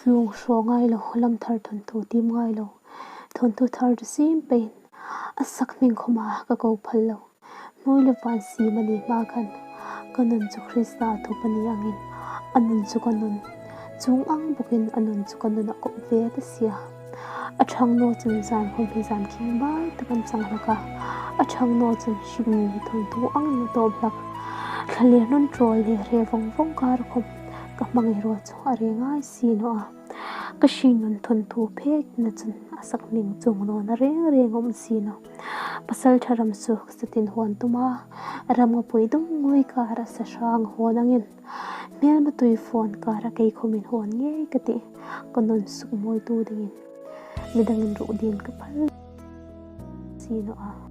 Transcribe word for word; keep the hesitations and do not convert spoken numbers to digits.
Lung hraw ngai lo, lam thar thawnthu tiem ngai lo, thawnthu thar tu siem peiin a sak hming khawma ka ko phal lo. Hnuoi le van siem a ni hma khan ka nun chu Krista a thup a ni angin a nun chu ka nun. Chuong ang bawkin a nun chu ka nunah a kop ve ta si a. A ṭhang naw chun zan khawm hi zan khing bai tak an chang hlak a. A ṭhang naw chun hringmi thawnthu angin a tawp hlak. Thla le hnawl ṭawl le hre vawng vawng kar khawm ka hmangai raw chu a rei ngai si naw a. Ka hringnun thawnthu phekna chun a sak hming chuong nawna reng reng a um si naw. Pasalṭha ram chu ka zatin hawn tum a, ram ngapui dum ngui kara sahrang hawn angin, hmelma tuifawn kara kei khawmin hawn ngei ka tih, ka nun sukmawitu dingin. Midangin ruh dingin ka phal si naw a.